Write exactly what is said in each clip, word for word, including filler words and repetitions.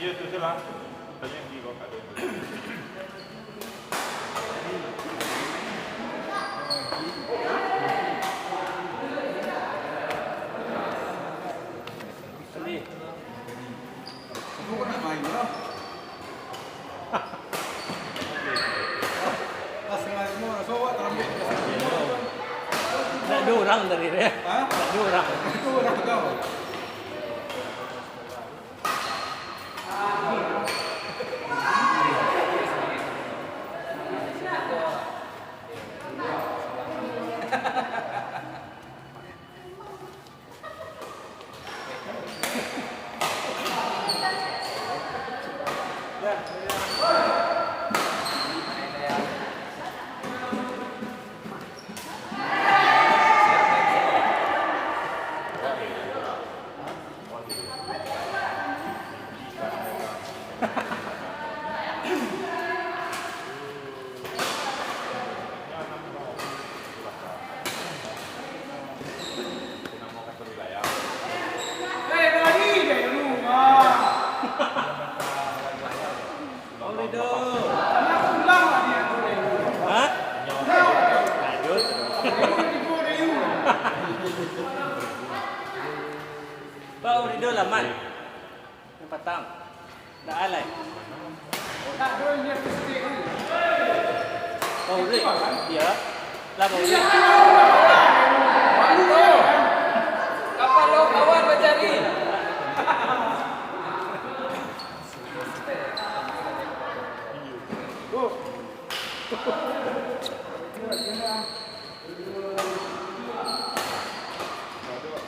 Iyo, tu se lah. Tanyo di kau kado. Sedih. Aku kok nak main lah. Pas sengaja mau rasa awak terlambat. Ndak ado urang tadi tu, yo? Hah? Ndak ado urang. Itu urang tu. Hah? Lanjut. Pak Urido Laman. Nan patang. Ndak alai. Bang Uri. Iyo. Lah, Bang Uri. Kapalo kawan bacari.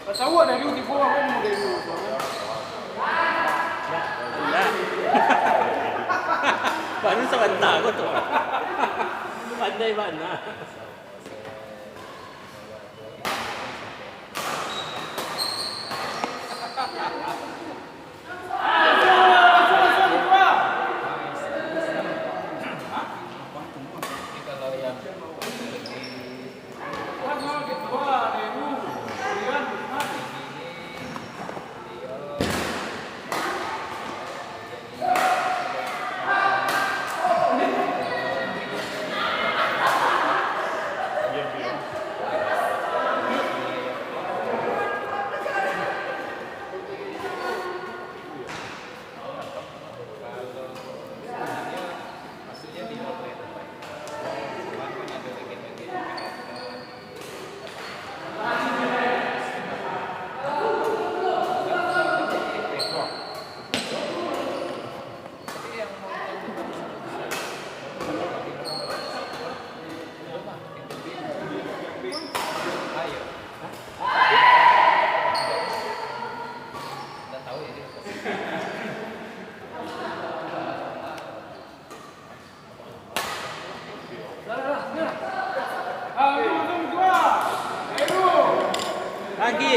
Tasawak dari di bawah kan model tu. Nah. Baru sabanta ko tu. Pandai bana. Lagi.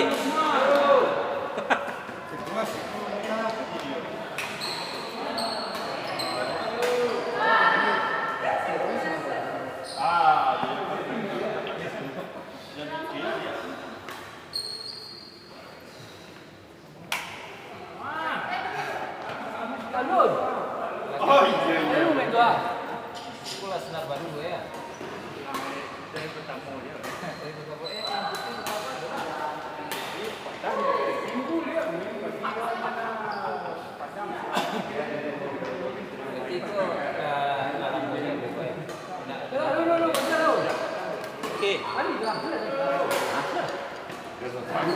Alun. Oh, iyo, iyo. Alun main tu, ah. Sekolah Sinar Baru, yo. Dari pertama, yo. Dari pertama, eh, yang putih apa tu? Minggu, yo. Berarti kau, eh, alhamdulillah, yo. Nak. Dulu, dulu, dulu, dulu. Okey. Hari lah. Lukman.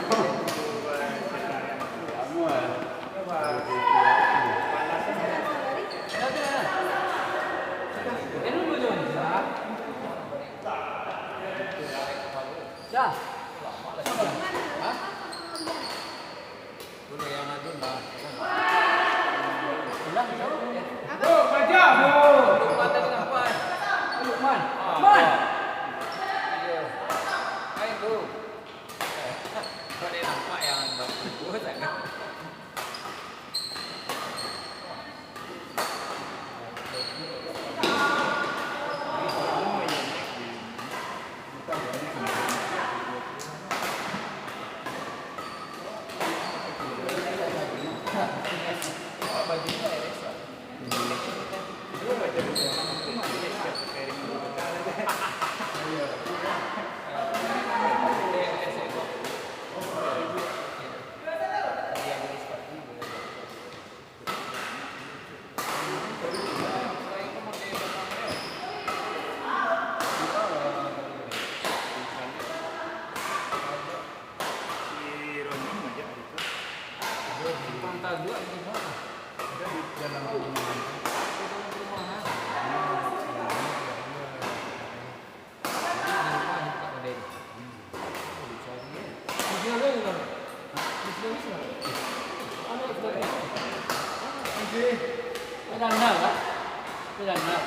Lukman. Lukman. Pakai dandal, Pak. Pakai dandal.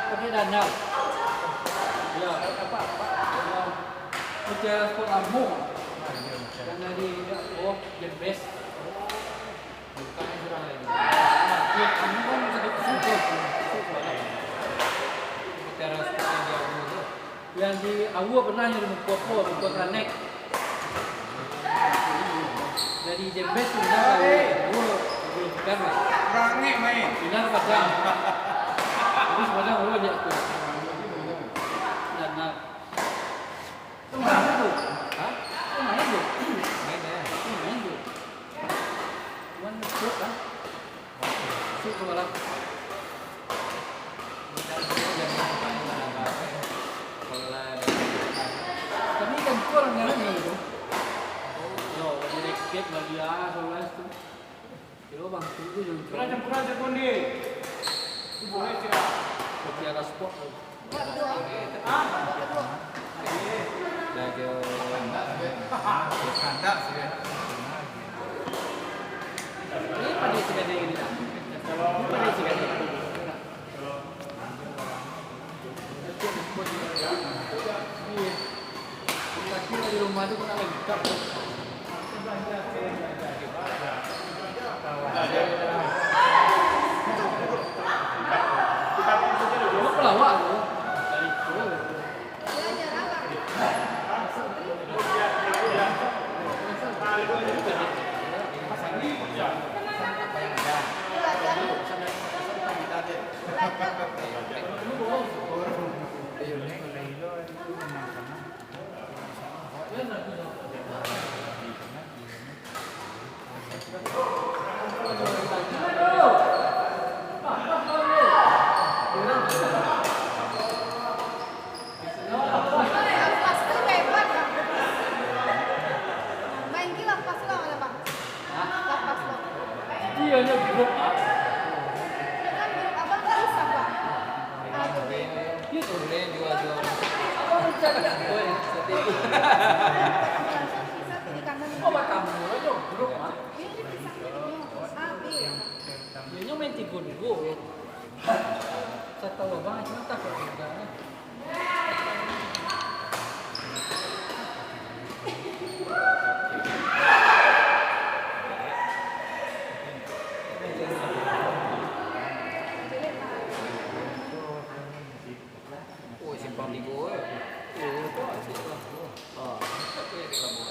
Pakai dandal. Yo. Mutiara Sport lamo. Nan dari, oh, Jembes. Bukan surang lai. Anu kan sakik suku. Mutiara Sport nan di Awu tu. Nan di Awu pernah nyo di Mukoko, Mukoko Ranek. Dari Jembes tu pernah ka Awu, Awu, Awu Pekan lah. Ranek main. Pernah ka Padang. Terus Padang Awu aja tu. Dan, nah, Itu main tu. Hah? Itu main tu. Main, ya. Itu main tu. Cuman shoot, kan? Shoot tu malah. Tapi kan tu orang yang main tu. Yo, bagi raket, bagi ah, solas tu. Kiro bangku tu jangan. Kurang, kurang, kurang, kurang. Itu boleh, Cira. Mutiara Sport tu. Dah jo. Kandak sih. Ini pada sikadai ini lah. Ini pada sikadai. Tapi dari rumah tu kena lengkap. Lu pelawak lu. Iyo, iyo, grup A. Kan grup abang kan bisa, Bang. Ah, grup B. Iyo, tu. Boleh jual-jual. Oh, bisa, bisa. Oh, iya. Langsung bisa pilih kanan. Oh, batamu aja grup A. Iyo, ini bisa pilihnya. A, B. Iyo, main tigo duo. Satahu abang, cuma takut juga, kan? Oh, simpang tigo, eh. Oh, tu asyik lah. Ah, tapi ada kamu.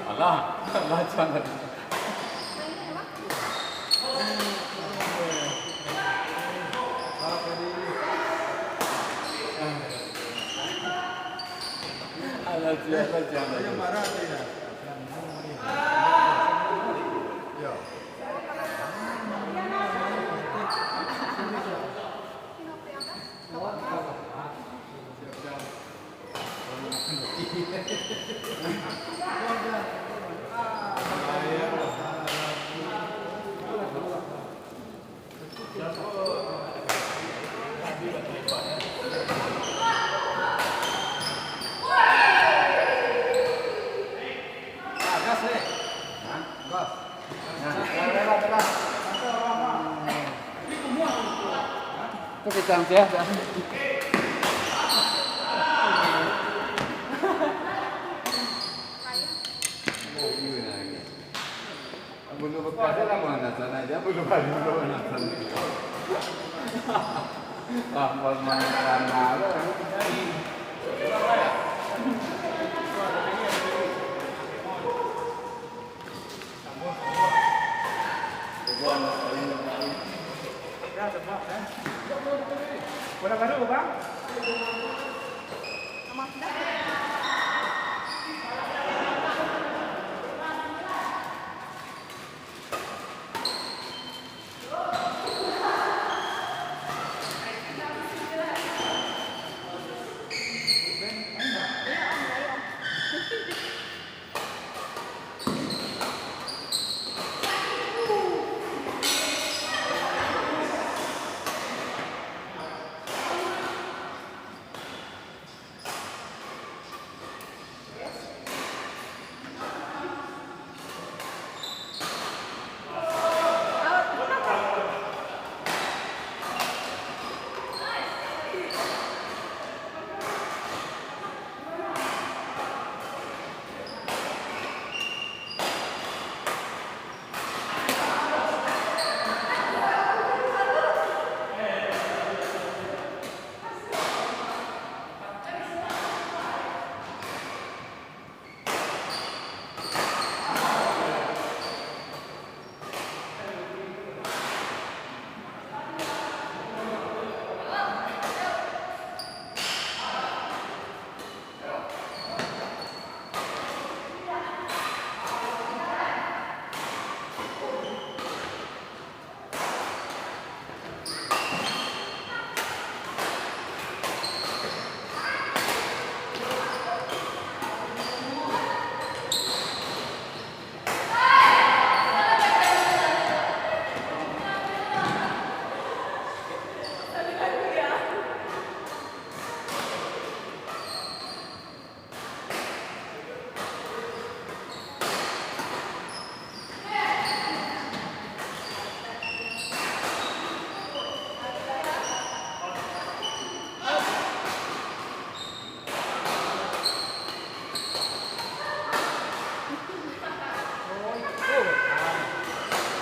Alah, alah, jangan. Alah, siapa, siapa? Itu pisang sia, dah. Bulu bekas lah, mana sana aja, bulu baru, bulu mana sana. Ah, mana sana lah.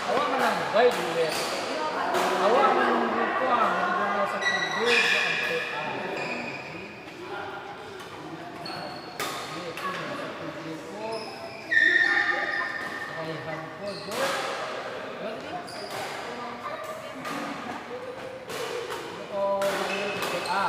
Awak manang bae duet. Awak manunggu kuang di dalam sakubik di M P A.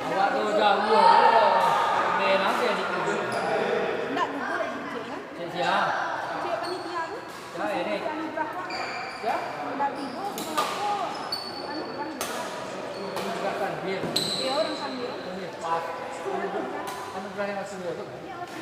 Awak tu jauah tu. Main aja di kubur. Ndak gugur, Cik, kan? Cik, siap. Cik, panitia tu. Ya, ini. Anugerah, Pak. Ya? Ndak tigo, mangko anugerah juga. Anugerah kan, Bil. Iya, orang sambil. Ini pas. Anugerah yang asli tu. Iya, asli.